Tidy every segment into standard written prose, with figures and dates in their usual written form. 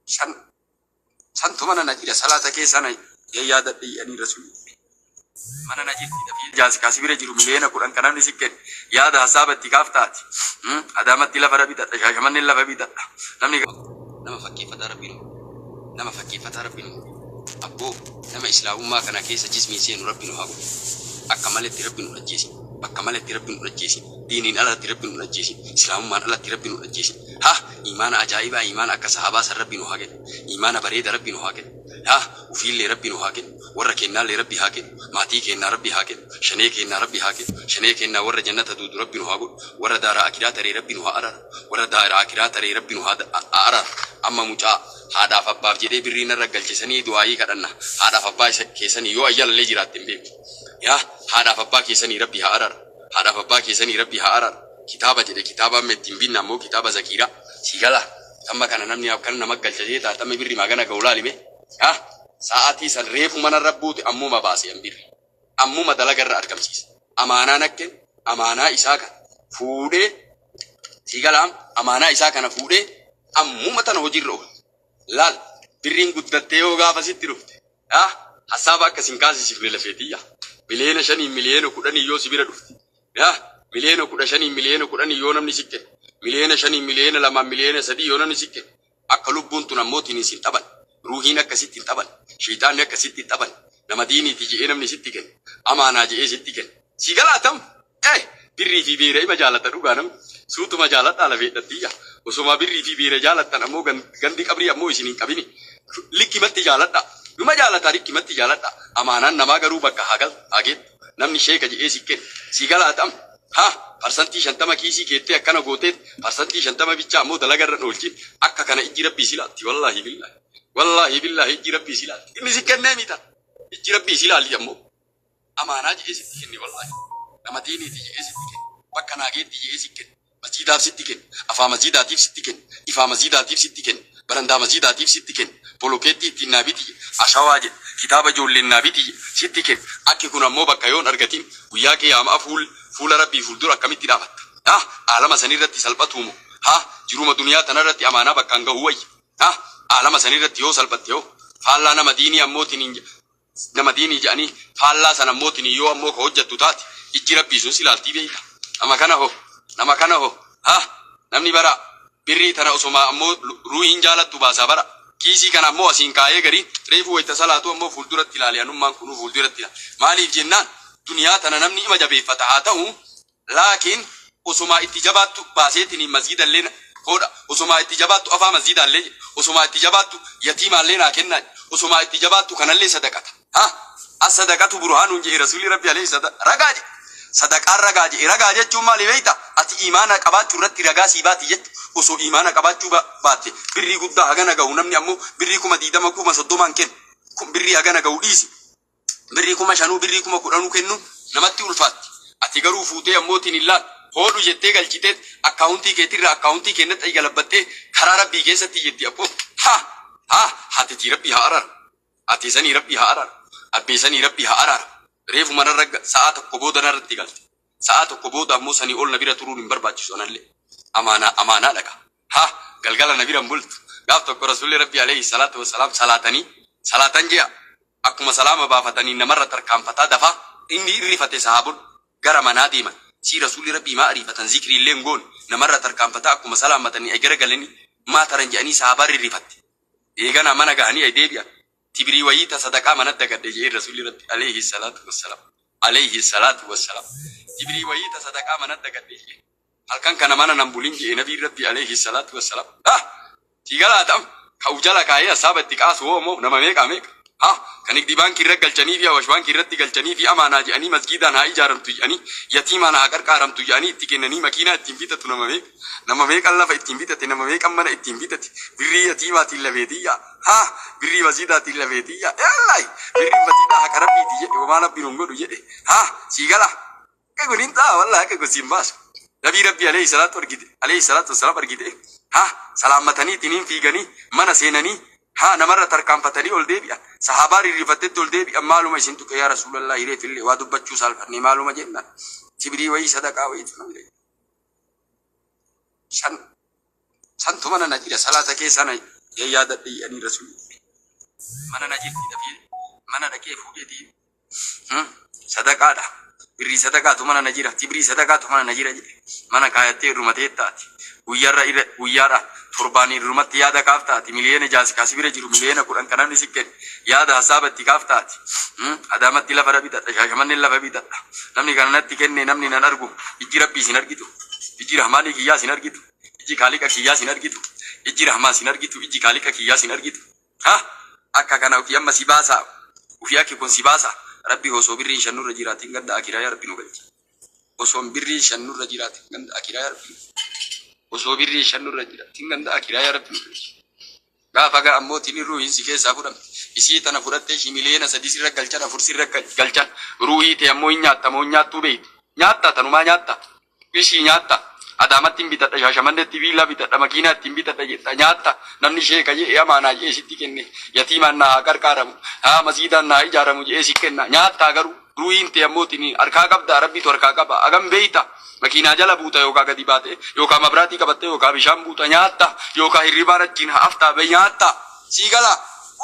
San santu mana na jira, salaata keessa na yaadadhe jedhanii rasuulli. Mana na jirti dafii jaasi kaasi bira jiru 10 miliyoona kan namni si kenne yaada hasaaba itti kaaftaati. Adaamatti lafa bitadha, Shaashamanneen lafa bitadha. Namni nama fakkeeffataa Rabbiin nama fakkeeffataa Rabbiin abboo nama islaamummaa kana keessa jismiin seenu Rabbiin haa godhu. Akka maletti Rabbiin nu ajjeesi. Bakka maletti Rabbiin nu ajjeesi. Diiniin alatti Rabbiin nu ajjeesi. Islaamummaan alatti Rabbiin nu ajjeesi. Ha, imaana ajaa'ibaa, imaana akka sahabaa san Rabbiin nu haa kennu. Imaana bareeda Rabbiin nu haa kennu. Ha, ufiillee Rabbiin nu haa kennu. Warra kennaallee Rabbi haa kennu. Maatii kennaa Rabbi haa kennu. Shanee kennaa Rabbi haa kennu. Shanee kennaa warra jannata duudu Rabbi nu haa godhu. Warra daara akiraa taree Rabbi nu haa araru. Warra daara akiraa taree Rabbi nu haa araru. Amma mucaa haadhaaf abbaaf jedhee birrii narra galchisanii du'aayii kadhanna. Haadhaaf abbaa isa keessanii yoo ayyalallee jiraatte hin beeku. Yaa haadhaaf abbaa keessanii Rabbi haa araru. Haadhaaf abbaa keessanii Rabbi haa araru. Kitaaba jedhe, kitaaba amma ittiin binna ammoo kitaaba zakiiraa. Si gala. Amma kana namni akkana nama galcha jee taatame birri maagana ga'u laalime. Haa, sa'aatii san reefu manarra buute ammuma baase an birri. Ammuma dalagarra argamsiisa. Amaanaan akken amaanaa isaa kana fuudhee, si galaam, amaanaa isaa kana fuudhee ammuma tana hojiirra oolu. Laal, birriin guddattee yoo gaafa sitti dhufte, haa, hasaaba akka sin kaasisifne lafeetiyya. 5 miliyoona, 10 miliyoona yoo si bira dhufte. Yaa 15 miliyoona, 10 miliyoona yoo namni sikke, 5 miliyoona, 2 miliyoona, 3 miliyoona yoo namni sikke, akka lubbuun tun ammoo tiniin sin taphan, ruuhiin akkasitti hin taphan, shiixaanni akkasitti hin taphan, nama diiniiti je'ee namni sitti kenne, amaanaa je'ee sitti kenne. Si galaatam birrii fi beera ima jaalata dhugaa namni suutuma jaaladhaa lafeedhattiyya. Osoma birrii fi beera jaalattan ammoo gandi qabrii ammoo isin hin qabini. Likkimatti jaaladha. Numa jaalataa, likkimatti jaaladha. Amaanaan namaa garuu bakka haa galtu haa geettu. Namni sheeka jedhee si kenne. Si galaatam. Ha, 50% kiisii keettee akkana gooteet 50% bichaa ammoo dalagarra oolchin, akka kana ijji Rabbii si laalti, wallaahi billaahi. Wallaahi billaahi, ijji Rabbii si laalti. Inni si kennee mita. Ijji Rabbii si laalti ammoo. Amaanaa jedhee sitti kenne, wallaahi. Nama diiniiti jedhee sitti kenne. Bakka naageetti jedhee sitti kenne. Masjiidaaf sitti kenne. Afaa masjiidaatiif sitti kenne. Ifaa masjiidaatiif sitti kenne. Barandaa masjiidaatiif sitti kenne. Bolokeettii ittiin naa biti jedhe. Ashawaa jedhe. Kitaaba ijoolleen naa biti jedhe. Sitti kenne. Akki kun ammoo bakka yoon argatin guyyaa qiyaamaa fuula Rabbii fuuldura akkamitti dhaabatta? Ha, aalama sanirratti salphatuumo? Ha, jiruma duniyaa tanarratti amaanaa bakkaan gahuu wayya. Ha, aalama sanirratti yoo salphatte hoo? Faallaa nama diinii ammootiin nama diinii jedhanii faallaa sana ammootiin yoo ammoo ka hojjettu taate, ijji Rabbii sun si laaltii beeyta. Nama kana hoo? Nama kana hoo? Ha, namni bara birrii tana osoma ammoo ruuhiin jaalattu baasaa bara. Kiisii kana ammoo asiin kaayee garii reefu wayita salaatu ammoo fuulduratti ilaale, anummaan kunuu fuulduratti ilaale. Maaliif jennaan, duniyaa tana namni ima jabeeffata haa ta'u, laakiin osomaa itti jabaattu baaseetiin masjidallee hodha, osomaa itti jabaattu afaa masjidaallee, osomaa itti jabaattu yatiimaallee naa kennaa, osomaa itti jabaattu kanallee sadaqata. Ha, as sadaqatu burhaanuun jedhe rasuulli Rabbi alayhi ragaa jedhe. Sadaqaan ragaa jedhe. Ragaa jechuun maali beekta? Ati imaana qabaachuu irratti ragaa sii baati jechu. Osoo imaana qabaachuu baatte, birrii guddaa hagana gahu namni ammoo birrii 20,000, 30,000 kennu. Birrii hagana gahu dhiisi, birrii 5,000, birrii 10,000 kennu namatti ulfaatti. Ati garuu fuutee ammootiin hin laal hoodhu jettee galchiteet akkaawuntii keetirraa akkaawuntii kennatti galabbattee karaa Rabbii keessatti jetti abboo. Ha ha, haatitii Rabbii haa araara. Ati sanii Rabbii haa araara. Abbee sanii Rabbii haa araara. Reefu manarra sa'a tokko booda narratti galte. Sa'a tokko booda ammoo sanii ol na bira turuun hin barbaachisu anallee. Amaanaa amaanaa dhaga. Ha, galgala na bira hin bultu. Gaaf tokko rasuulli Rabbii alayhi salaatu wassalaam salaatanii salaatan je'a. Akkuma salaama baafatanii namarra tarkaanfataa dafaa inni irrifate sahaabon gara manaa deeman. Sii rasuulli Rabbii maa ariifatan, zikrii illee hin goone, namarra tarkaanfataa akkuma salaamatanii ay gara galanii maa taran jedhanii sahabaan rirrifatte. Eeganaa mana gahanii ay deebi'an. Tibirii wayii ta sadaqaa manatti dagadhe jedhee rasuulli Rabbi alayhi salaatu wassalaam. Alayhi salaatu wassalaam. Tibirii wayii ta sadaqaa manatti dagadhe jedhee. Halkan kana mana nan bulin jedhe nabiin Rabbi alayhi salaatu wassalaam. Ah! Si galaatam ka ujala kaayee hasaaba itti kaasu hoo moo nama meeqa meeqa? Ha! Ka Nigdi Baankii irra galchanii fi Awash Baankii irratti galchanii fi amaanaa jedhanii masgiidaan haa ijaaramtu jedhanii, yatiimaan haa qarqaaramtu jedhanii itti kennanii makiinaa ittiin bitatu nama meeqa? Nama meeqan lafa ittiin bitate, nama meeqan mana ittiin bitate, birrii yatiimaatiin lafeetiyya. Ha! Birrii masgiidaatiin lafeetiyya. Yallaahi! Birrii masgiidaa haqa Rabbiiti jedhe, homaa Rabbiin hin godhu jedhe. Ha! Si gala. Akka kun hin ta'a, wallahi akka kun siin baasu. Nabii Rabbii alayhi salaatu argite, alayhi salaatu wassalaam argite. Ha, salaammatanii ittiin fiiganii mana seenanii, ha, namarra tarkaanfatanii ol deebi'an. Sahaabaa rirrifattetti ol deebi'an, maaluma isin tuqe yaa Rasuulallah, hireefillee waa dubbachuu saalfannee, maaluma jennaan. Tibrii wayii sadaqaa wayii tuna. San santu mana na jira, salaata keessa na Yee yaadadhe ani rasuul mana na jirti dafee mana dhaqee fuudheetii sadaqaadha. Birrii sadaqaatu mana na jira. Tibrii sadaqaatu mana na jira jedhe. Mana kaayattee irruma teettaati. Guyyaarra irra guyyaadha torbaan irrumatti yaada kaaftaati. Miliyoona jaasi kaasi bira jiru miliyoona 10 kan namni si kenne yaada hasaaba itti kaaftaati. Adaamatti lafa bitadha. Shaashamanneen lafa bitadha. Namni kana natti kenne namni nan argu. Ijji rabbii sin argitu. Ijji rahmaanii kiyyaa sin argitu. Ijji kaaliqa kiyyaa sin argitu. Ijji rahmaan sin argitu. Ijji kaaliqa kiyyaa sin argitu. Ha! Akka kana ufii amma si baasaa. Ufii akki kun si baasa. Rabbi osoo birriin shan nurra jiraatin ganda akiraa yaa Rabbi nu galchi. Osoon birriin shan nurra jiraatin ganda akiraa yaa Rabbi nu galchi. Osoo birriin shan nurra jiraatin ganda akiraa yaa Rabbi nu galchi. Gaafa gaa ammoo tini ruuhiin si keessaa fudhamte. Isii tana fudhattee ishii miliyoona sadii sirra galchan afur sirra galchan. Ruuhii tee ammoo hin nyaatta moo hin nyaattuu beektu. Nyaatta tanumaa nyaatta. Ishii nyaatta. Adaamatti hin bitadha, Shaashamannetti viillaa bitadha, makiinaa ittiin bitadha jetta. Nyaatta. Namni sheeka je'e amaanaa je'e sitti kenne. Yatiimaan naa haa qarqaaramu, haa masgiidaan naa haa ijaaramu je'ee si kenna. Nyaattaa garuu. Ruuhiin tee ammoo tini harkaa qabdaa, Rabbiitu harkaa qaba. Hagam beeyta? Makiinaa jala buuta yookaa gadi baatee, yookaa mabraatii qabattee, yookaa bishaan buuta. Nyaatta. Yookaa hirribaan achiin haftaa be nyaatta. Sii galaa?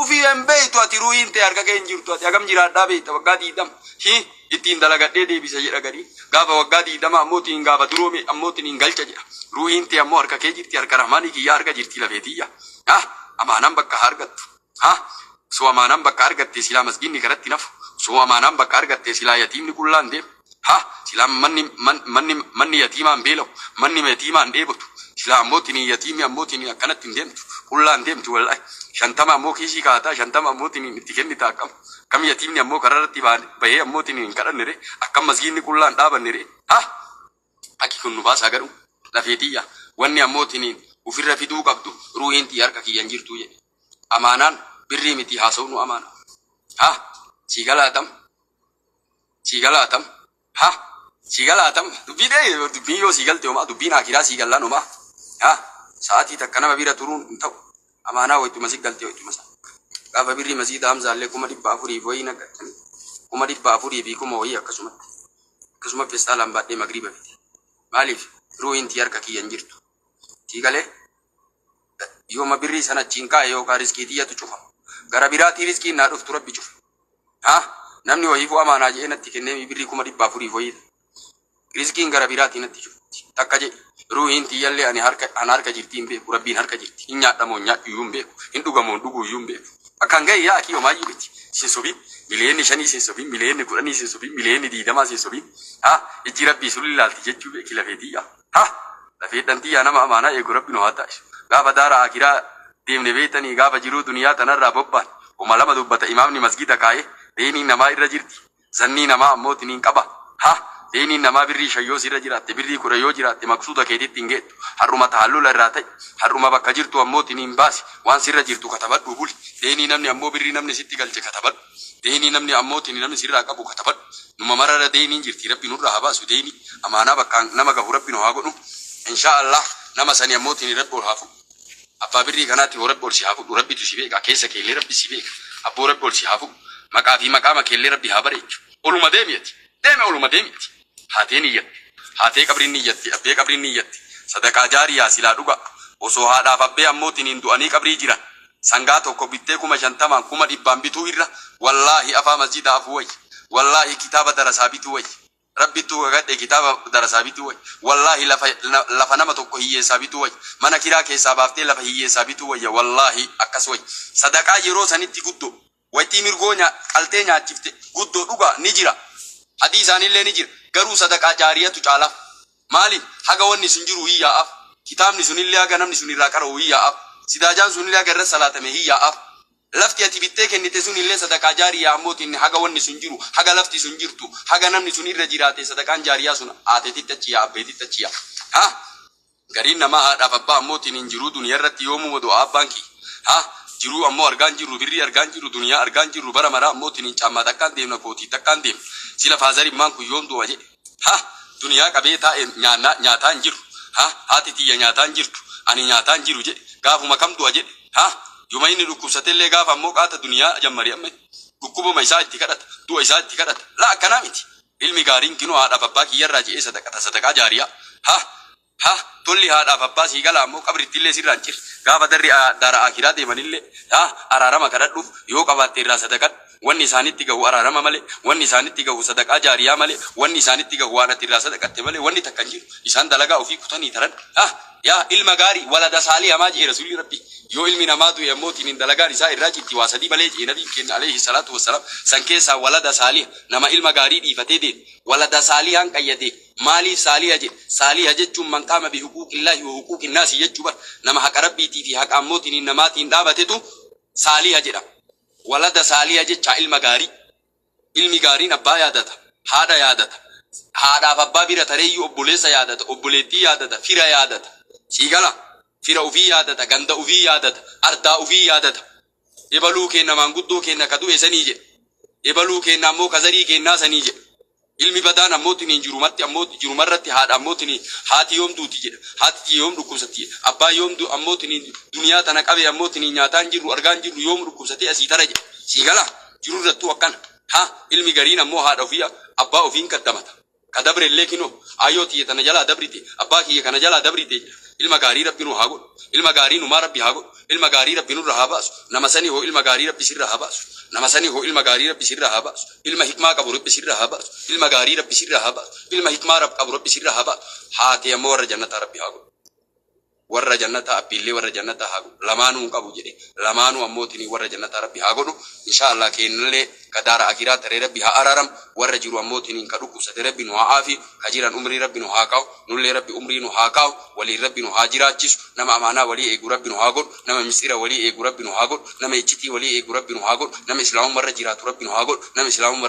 Ufii hin beeytu ati ruuhiin tee harka kee hin jirtu. Ati hagam jiraadhaa beeyta? Waggaa 20. Hi. Ittiin dalagadhee deebisa jedha garii. Gaafa waggaa 20 ammoo tiin gaafa duroome ammoo tiniin galcha jedha. Ruuhiin tee ammoo harka kee jirti harka Rahmaanii kiyyaa harka jirti lafee tiyya. Ha! Amaanaan bakka haa argattu. Ha! Osoo amaanaan bakka argattee silaa masgiinni karatti hin hafu. Osoo amaanaan bakka argattee silaa yatiimni qullaa hin deemu. Ha! Silaa manni man manni manni yatiimaa hin beelahu. Manni yatiimaa hin dheebotu. Silaa ammoo tiniin yatiimni ammoo tiniin akkanatti hin deemtu. Qullaa hin deemtu wallahi. 50 ammoo kiisii kaahataa 50 ammoo tiniin itti kennitaa akkam. Akkam yatiimni ammoo karaa irratti bahee ammoo tiniin hin kadhanne ree? Akkam masgiidni qullaa hin dhaabanne ree? Ha! Akki kun nu baasaa garuu lafee tiyya. Wanni ammoo tiniin ufirra fiduu qabdu ruuhiin tiyya harka kiyya hin jirtuu jedhe. Amaanaan birrii miti haasawnu amaana. Ha! Sii galaa tam? Sii galaa tam? Ha! Sii galaa tam? Dubbii dhee dubbiin yoo sii galte homaa dubbiin akiraa sii gallaan homaa. Ha! Sa'aatii takka nama bira turuun hin ta'u. Amaanaa waytuma si galte waytuma san. Gaafa birrii masgiida Hamzaallee 400,000 fi wayii naggattanii 400,000 fi kuma wayii akkasumatti. Akkasuma festaalaan baadhee magriiba fide. Maaliif? Ruuhiin tiyya harka kiyya hin jirtu. Sii galee? Yooma birrii sana achiin kaa'e yookaan riskii tiyyatu cufama. Gara biraatii riskiin naa dhuftu rabbi cufe. Ha? Namni wayiifuu amaanaa je'ee natti kennee birrii 400,000 fi wayii. Rizqiin gara biraatii natti cufti. Takka jedhi. Ruuhiin tiyyallee ani harka ana harka jirtii hin beeku. Rabbiin harka jirti. Hin nyaadha moo hin nyaadhu iyyuu hin beeku. Hin dhuga moo hin dhuguu iyyuu hin beeku. Akkaan gahe yaa akii homaayyuu miti. Sin sobin. Miliyeenni shanii sin sobin. Miliyeenni kudhanii sin sobin. Miliyeenni diidamaa sin sobin. Ha ijji Rabbii sun ilaalti jechuu beeki lafee tiyya. Ha lafeedhan tiyyaa nama amaanaa eegu Rabbi nu haa taasisu. Gaafa daara aakiraa deemne beektanii gaafa jiruu duniyaa tanarraa bobbaan. Homa lama dubbata imaamni masgida kaayee deeniin namaa irra jirti. Zannii namaa ammoo tiniin qaba. Ha! Deeyniin namaa birrii 5 yoo sirra jiraatte, birrii 10 yoo jiraatte maqsuuda keetitti hin geettu. Har'uma tahallula irraa ta'i. Har'uma bakka jirtuu ammoo tiniin baasi. Waan sirra jirtu katabadhuu buli. Deeynii namni ammoo birrii namni sitti galche katabadhu. Deeynii namni ammoo tini namni sirraa qabu katabadhu. Numa mararra deeyniin jirti. Rabbi nurraa haa baasu deeynii. Amaanaa bakkaan nama gahu Rabbi nu haa godhu. Inshaa Allaah nama sani ammoo tini Rabbi ol haa fudhu. Abbaa birrii kanaati hoo rabbi ol si haa fudhu rabbitu si beeka keessa keellee rabbi si beeka abboo rabbi ol si haa fudhu maqaa fi maqaama keellee rabbi haa bareechu oluma deemi ati deemi oluma deemi ati haatee niyyatti haatee qabriin niyyatti abbee qabriin niyyatti sadaqaa jaariyaa silaa dhuga osoo haadhaaf abbee ammoo tiniin du'anii qabrii jiran sangaa tokko bittee 50,000n 100,000n bituu irra wallaahi afaa masjidaa afuu wayya wallaahi kitaaba darasaa bituu wayya Rabbittuu kakadhe kitaaba darasaa bituu wayya. Wallaahi lafa lafa nama tokko hiyyeessaa bituu wayya. Mana kiraa keessaa baaftee lafa hiyyeessaa bituu wayya. Wallaahi akkas wayya. Sadaqaa yeroo sanitti guddoo. Waytii mirgoo nyaa qaltee nyaachifte guddoo dhugaa ni jira. Hadiisaanillee ni jira. Garuu sadaqaa jaariyatu caalaaf. Maaliif? Haga wanni sun jiru hin yaa'aaf. Kitaabni sunillee haga namni sun irraa qara'u hin yaa'aaf. Sidaajaan sunillee haga irra salaatame hin yaa'aaf. Lafti ati bittee kennite sunillee sadaqaa jaariyaa ammootiin haga wanni sun jiru, haga lafti sun jirtu, haga namni sun irra jiraate sadaqaan jaariyaa sun aateetitti achi yaa'a, abbeetitti achi yaa'a. Ha! Gariin namaa haadhaaf abbaa ammootiin hin jiruu duniyarratti yoomuma du'a abbaan kiyya. Ha! Jiruu ammoo argaa hin jirru, birrii argaa hin jirru, duniyaa argaa hin jirru, bara maraa ammootiin hin caammaa takkaan deemna, kootii takkaan deemna. Sila faazarimmaan kun yoom du'a jedhe. Ha! Duniyaa qabee taa'e nyaannaa, nyaataa hin jiru. Ha! Haati tiyya nyaataa hin jirtu, ani nyaataa hin jiru jedhe. Gaafuma kam du'a jedhe. Ha! Yoma inni dhukkubsatellee gaafa ammoo qaata duniyaa jammari amma inni. Dhukkubuma isaa itti kadhata, du'a isaa itti kadhata. Laa akkanaa miti. Ilmi gaariin kinoo haadhaaf abbaa kiyyarraa je'ee sadaqata, sadaqaa jaariyaa. Ha! Ha tolli haadhaaf abbaa sii gala ammoo qabrittillee sirraa hin cirre. Gaafa darri daara aakiraa deemanillee ha araarama kadhadhuuf yoo qabaatte irraa sadaqadhu. Wanni isaanitti gahu araarama malee, wanni isaanitti gahu sadaqaa jaariyaa malee, wanni isaanitti gahu waan ati irraa sadaqatte malee wanni takka hin jiru. Isaan dalagaa ofii kutanii taran. Ha yaa ilma gaarii walada saaliha maa je'e rasuulli rabbi. Yoo ilmi namaa du'e ammoo tiniin dalagaan isaa irraa citti waa sadii malee je'e nabiin keenna aleyhi salaatu wassalaam. San keessaa walada saaliha nama ilma gaarii dhiifatee deeme. Walada saalihaan qayyadee. Maaliif saaliha jedhe? Saaliha jechuun man qaama bi huquuqillaahi wa huquuqinnaasi jechuu bar. Nama haqa Rabbiitii fi haqa ammoo tiniin namaatiin dhaabatetu saaliha jedhama. Walada saaliha jechaa ilma gaarii. Ilmi gaariin abbaa yaadata, haadha yaadata. Haadhaaf abbaa bira tareeyyuu obboleessa yaadata, obboleettii yaadata, fira yaadata. Sii galaa? Fira ufii yaadata, ganda ufii yaadata, ardaa ufii yaadata. Ebaluu keenna maanguddoo keenna ka du'e sanii jedha. Ebaluu keenna ammoo ka zarii keennaa sanii jedha. Ilmi badaan ammoo tiniin jirumatti ammoo jirumarratti haadha ammoo tiniin haati yoom duuti jedha. Haati tiyya yoom dhukkubsatti jedha. Abbaan yoom du ammoo tiniin duniyaa tana qabe ammoo tiniin nyaataa hin jirru argaa hin jirru yoom dhukkubsatee asii tara jedha. Sii galaa? Jirurrattuu akkana. Ha ilmi gariin ammoo haadha ofii abbaa ofiin kaddamata. Ka dabrellee kinoo aayyoo tiyya tana jalaa dabrite abbaa kiyya kana jalaa dabrite jedha. Ilma gaarii Rabbi nu haa godhu. Ilma gaarii numaa Rabbi haa godhu. Ilma gaarii Rabbi nurra haa baasu. Nama sanii hoo ilma gaarii Rabbi sirra haa baasu. Nama sanii hoo ilma gaarii Rabbi sirra haa baasu. Ilma hikmaa qabu Rabbi sirra haa baasu. Ilma gaarii Rabbi sirra haa baasu. Ilma hikmaa Rab qabu Rabbi sirra haa baasu. Haatee ammoo warra jannataa Rabbi haa godhu. Warra jannataa abbiillee warra jannataa haa godhu lamaanuu hin qabu jedhe lamaanuu ammootinii warra jannataa rabbi haa godhu inshaa Allah keennallee ka daara akiraa taree rabbi haa araaramu warra jiru ammootiniin ka dhukkubsate rabbi nu haa aafiyu ka jiran umrii rabbi nu haa kaa'u nullee rabbi umrii nu haa kaa'u waliin rabbi nu haa jiraachisu nama amaanaa walii eegu rabbi nu haa godhu nama misxira walii eegu rabbi nu haa godhu nama iccitii walii eegu rabbi nu haa godhu nama islaamumma irra jiraatu rabbi nu haa godhu nama islaamumma.